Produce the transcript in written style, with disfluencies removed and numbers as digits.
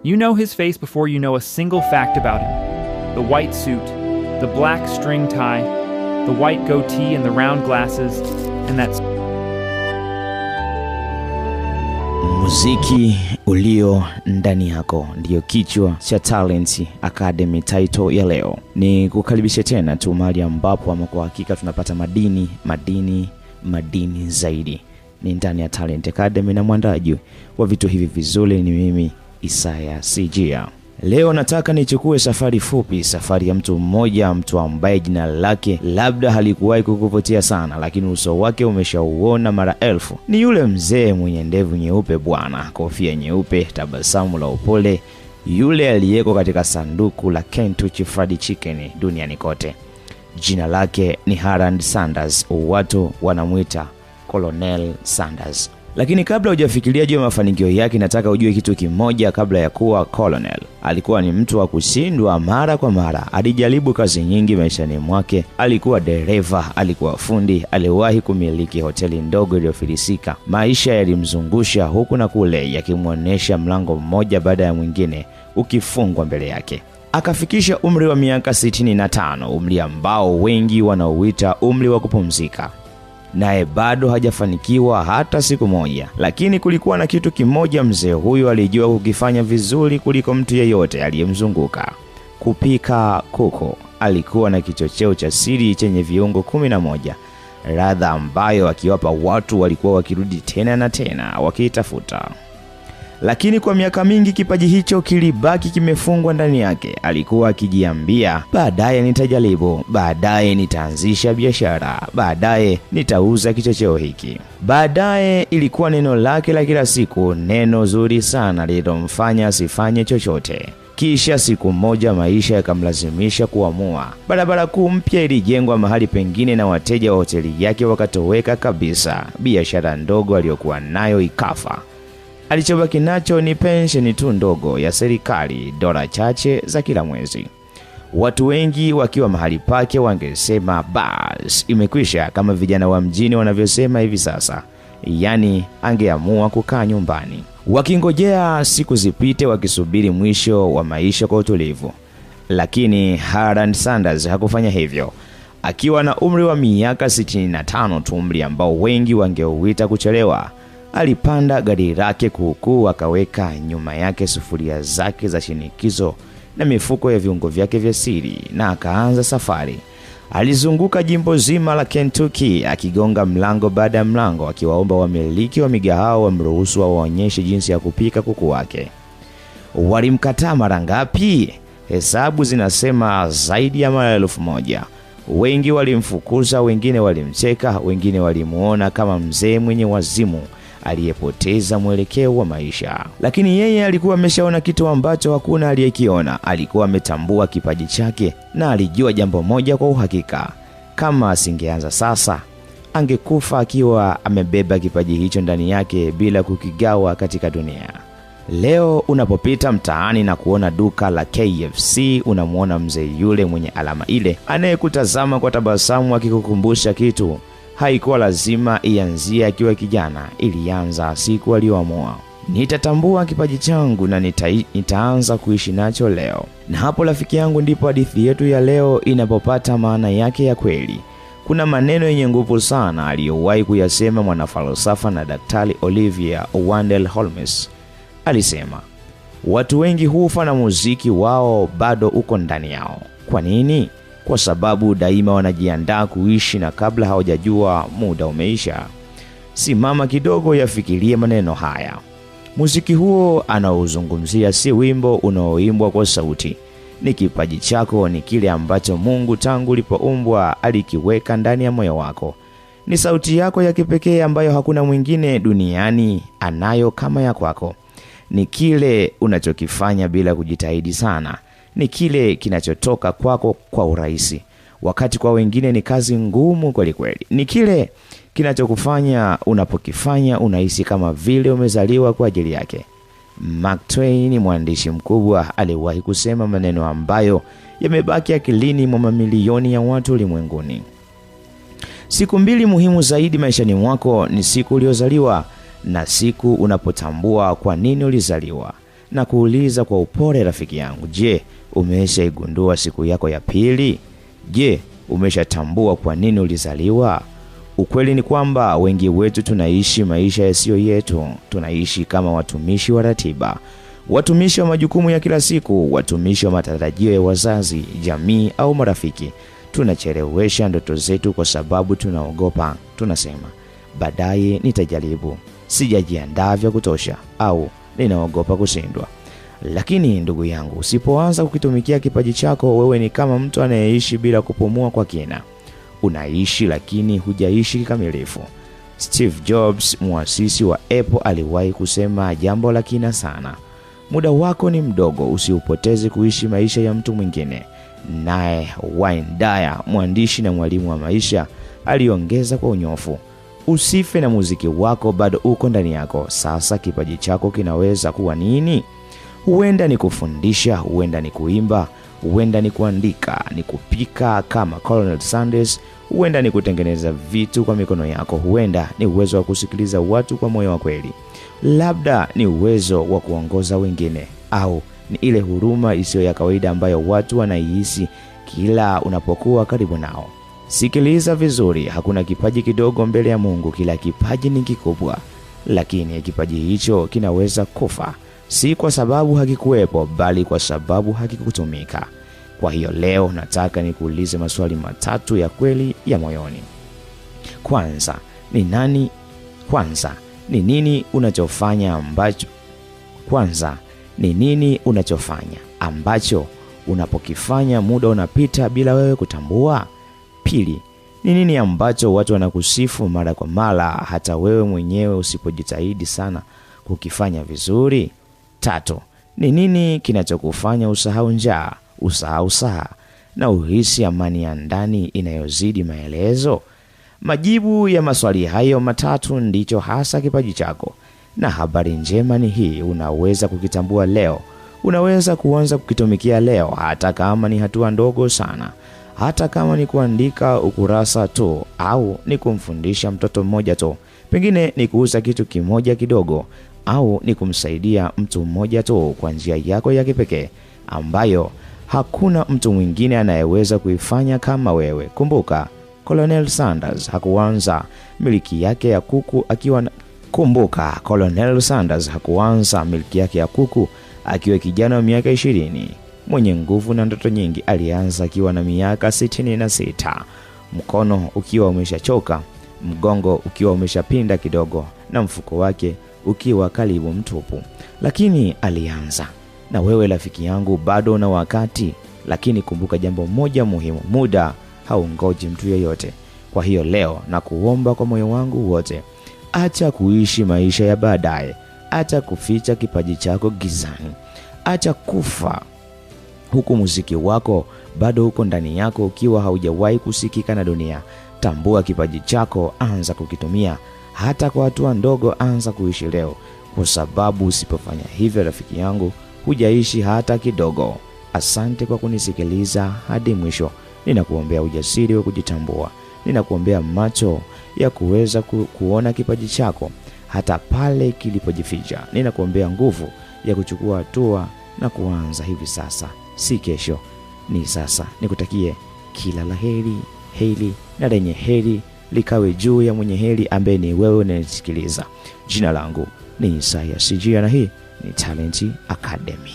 You know his face before you know a single fact about him. The white suit, the black string tie, the white goatee and the round glasses, and that Muziki ulio ndani yako ndiyo kichwa cha Talent Academy title ya leo. Ni kukaribishe tena tu mahali ambapo ama kwa hakika tunapata madini, madini, madini zaidi. Ni ndani ya Talent Academy na mwandaji wa vitu hivi vizuri ni mimi Isaya Sijia. Leo nataka nichukue safari fupi, safari ya mtu mmoja, mtu ambaye jina lake labda halikuwahi kukuvutia sana, lakini uso wake umeshauona mara elfu. Ni yule mzee mwenye ndevu nyeupe bwana, kofia nyeupe, tabasamu la upole, yule aliyeko katika sanduku la Kentucky Fried Chicken duniani kote. Jina lake ni Harland Sanders, watu wanamuita Colonel Sanders. Lakini kabla hujafikiria juu ya mafanikio yake, nataka ujue kitu kimoja. Kabla ya kuwa colonel, alikuwa ni mtu wa kushindwa mara kwa mara. Alijaribu kazi nyingi maishani mwake. Alikuwa dereva, alikuwa fundi, aliwahi kumiliki hoteli ndogo iliyofilisika. Maisha yalimzungusha huku na kule, yakimuonesha mlango mmoja baada ya mwingine ukifungwa mbele yake. Akafikisha umri wa miaka 65, umri ambao wengi wanauita umri wa kupumzika. Naye bado hajafanikiwa hata siku moja. Lakini kulikuwa na kitu kimoja mzee huyu alijua kukifanya vizuri kuliko mtu yeyote aliyemzunguka: kupika kuku. Alikuwa na kichocheo cha siri chenye viungo 11, ladha ambayo akiwapa watu walikuwa wakirudi tena na tena wakiitafuta. Lakini kwa miaka mingi kipaji hicho kilibaki kimefungwa ndani yake. Alikuwa akijiambia, baadaye nitajaribu, baadaye nitaanzisha biashara, baadaye nitauza kichocheo hiki. Baadaye ilikuwa neno lake la kila siku, neno zuri sana lililomfanya asifanye chochote. Kisha siku moja maisha yakamlazimisha kuamua. Barabara kuu mpya ilijengwa mahali pengine na wateja wa hoteli yake wakatoweka kabisa. Biashara ndogo aliyokuwa nayo ikafa. Alichobaki nacho ni pensheni tu ndogo ya serikali, dola chache za kila mwezi. Watu wengi wakiwa mahali pake wangesema bas, imekwisha, kama vijana wa mjini wanavyosema hivi sasa. Yani angeamua kukaa nyumbani, wakingojea siku zipite, wakisubiri mwisho wa maisha kwa utulivu. Lakini Harland Sanders hakufanya hivyo. Akiwa na umri wa miaka 65 tu, umri ambao wengi wangeuita kuchelewa, alipanda gari lake kuukuu, akaweka nyuma yake sufuria zake za shinikizo na mifuko ya viungo vyake vya siri, na akaanza safari. Alizunguka jimbo zima la Kentucky akigonga mlango baada ya mlango, akiwaomba wamiliki wa migahawa wamruhusu waonyeshe jinsi ya kupika kuku wake. Walimkataa mara ngapi? Hesabu zinasema zaidi ya mara 1000. Wengi walimfukuza, wengine walimcheka, wengine walimuona kama mzee mwenye wazimu aliyepoteza mwelekeo wa maisha. Lakini yeye alikuwa ameshaona kitu ambacho hakuna aliyekiona. Alikuwa ametambua kipaji chake na alijua jambo moja kwa uhakika: kama asingeanza sasa, angekufa akiwa amebeba kipaji hicho ndani yake bila kukigawa katika dunia. Leo unapopita mtaani na kuona duka la KFC, unamuona mzee yule mwenye alama ile anayekutazama kwa tabasamu akikukumbusha kitu. Haikuwa lazima ianzie akiwa kijana, ilianza siku aliyoamua, nitatambua kipaji changu na nitaanza kuishi nacho leo. Na hapo rafiki yangu, ndipo hadithi yetu ya leo inapopata maana yake ya kweli. Kuna maneno yenye nguvu sana aliyowahi kuyasema mwanafalsafa na daktari Olivia Wendell Holmes. Alisema, watu wengi hufa na muziki wao bado uko ndani yao. Kwa nini? Kwa sababu daima wanajiandaa kuishi na kabla hawajajua muda umeisha. Simama kidogo, yafikirie maneno haya. Muziki huo anaozungumzia si wimbo unaoimbwa kwa sauti. Ni kipaji chako, ni kile ambacho Mungu tangu ulipoumbwa alikiweka ndani ya moyo wako. Ni sauti yako ya kipekee ambayo hakuna mwingine duniani anayo kama ya kwako. Ni kile unachokifanya bila kujitahidi sana. Ni kile kinachotoka kwako kwa urahisi, wakati kwa wengine ni kazi ngumu kweli kweli. Ni kile kinachokufanya unapokifanya unahisi kama vile umezaliwa kwa ajili yake. Mark Twain, mwandishi mkubwa, aliwahi kusema maneno ambayo yamebaki akilini mwa mamilioni ya watu ulimwenguni. Siku mbili muhimu zaidi maishani mwako ni siku uliozaliwa na siku unapotambua kwa nini ulizaliwa. Na kuuliza kwa upole rafiki yangu, je, umeshaigundua siku yako ya pili? Je, umeshatambua kwa nini ulizaliwa? Ukweli ni kwamba wengi wetu tunaishi maisha yasiyo yetu. Tunaishi kama watumishi wa ratiba, watumishi wa majukumu ya kila siku, watumishi wa matarajio ya wazazi, jamii au marafiki. Tunachelewesha ndoto zetu kwa sababu tunaogopa. Tunasema, baadaye nitajaribu, sijajiandaa vya kutosha, au ninaogopa kushindwa. Lakini ndugu yangu, usipoanza kukitumikia kipaji chako, wewe ni kama mtu anayeishi bila kupumua kwa kina. Unaishi lakini hujaishi kikamilifu. Steve Jobs, muasisi wa Apple, aliwahi kusema jambo la kina sana: muda wako ni mdogo, usiupoteze kuishi maisha ya mtu mwingine. Naye Wayne Dyer, mwandishi na mwalimu wa maisha, aliongeza kwa unyofu: usife na muziki wako bado uko ndani yako. Sasa kipaji chako kinaweza kuwa nini? Huenda ni kufundisha, huenda ni kuimba, huenda ni kuandika, ni kupika kama Colonel Sanders, huenda ni kutengeneza vitu kwa mikono yako, huenda ni uwezo wa kusikiliza watu kwa moyo wa kweli, labda ni uwezo wa kuongoza wengine, au ni ile huruma isiyo ya kawaida ambayo watu wanaihisi kila unapokuwa karibu nao. Sikiliza vizuri, hakuna kipaji kidogo mbele ya Mungu. Kila kipaji ni kikubwa, lakini kipaji hicho kinaweza kufa, si kwa sababu hakikuwepo, bali kwa sababu hakikutumika. Kwa hiyo leo nataka nikuulize maswali matatu ya kweli ya moyoni. Kwanza, ni nani? Kwanza, ni nini unachofanya ambacho Kwanza, ni nini unachofanya ambacho unapokifanya muda unapita bila wewe kutambua? Pili, ni nini ambacho watu wanakusifu mara kwa mara hata wewe mwenyewe usipojitahidi sana kukifanya vizuri? Tatu, ni nini kinachokufanya usahau njaa, usahau saa, na uhisi amani ya ndani inayozidi maelezo? Majibu ya maswali hayo matatu ndicho hasa kipaji chako. Na habari njema ni hii: unaweza kukitambua leo, unaweza kuanza kukitumikia leo, hata kama ni hatua ndogo sana, hata kama ni kuandika ukurasa tu, au ni kumfundisha mtoto mmoja tu, pengine ni kuuza kitu kimoja kidogo, au ni kumsaidia mtu mmoja tu kwa njia yako ya kipekee ambayo hakuna mtu mwingine anayeweza kuifanya kama wewe. Kumbuka, Colonel Sanders hakuanza miliki yake ya kuku akiwa na... Kumbuka, Colonel Sanders hakuanza miliki yake ya kuku akiwa kijana wa miaka 20, mwenye nguvu na ndoto nyingi. Alianza akiwa na miaka 66, mkono ukiwa umeshachoka, mgongo ukiwa umeshapinda kidogo, na mfuko wake ukiwa karibu mtupu. Lakini alianza. Na wewe rafiki yangu, bado una wakati. Lakini kumbuka jambo moja muhimu: muda haungoji mtu yeyote. Kwa hiyo leo nakuomba kwa moyo wangu wote, acha kuishi maisha ya baadaye, acha kuficha kipaji chako gizani, acha kufa huku muziki wako bado uko ndani yako ukiwa haujawahi kusikika na dunia. Tambua kipaji chako, anza kukitumia hata kwa hatua ndogo. Anza kuishi leo, kwa sababu usipofanya hivyo rafiki yangu, hujaishi hata kidogo. Asante kwa kunisikiliza hadi mwisho. Ninakuombea ujasiri wa kujitambua, ninakuombea macho ya kuweza kuona kipaji chako hata pale kilipojificha. Ninakuombea nguvu ya kuchukua hatua na kuanza hivi sasa, si kesho, ni sasa. Nikutakie kila la heri, heri na lenye heri likawe juu ya mwenye heri ambaye ni wewe unanisikiliza. Jina langu ni Isaya Sijia na hii ni Talent Academy.